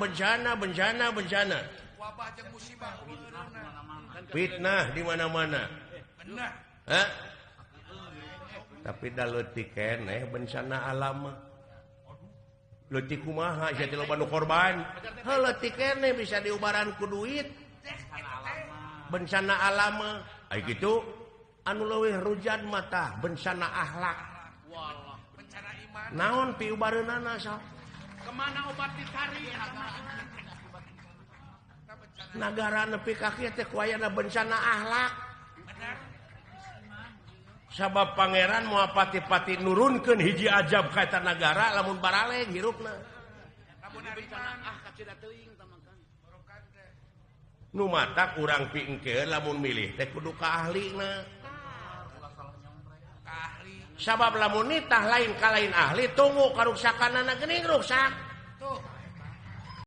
Bencana, bencana, bencana. Fitnah di mana-mana. Hah? Tapi da leutik keneh bencana alam mah. Leutik kumaha sia teh loba nu korban. Heuh leutik keneh bisa diubaran ku duit. Bencana alam mah. Ai kitu anu leuwih rujad mah bencana akhlak. Naon piubareunana sok? Kemana obat dicari? Nagara nepi ka kieu teh ku ayana bencana akhlak. Sabab pangeran moal pati-pati nurunkeun hiji ajab ka eta nagara lamun baraleng hirupna. Nu matak urang pingkeun lamun milih teh kudu ka ahlina. Sabab lamun nitah lain ka lain ahli tunggu karuksakanana geuning ruksak.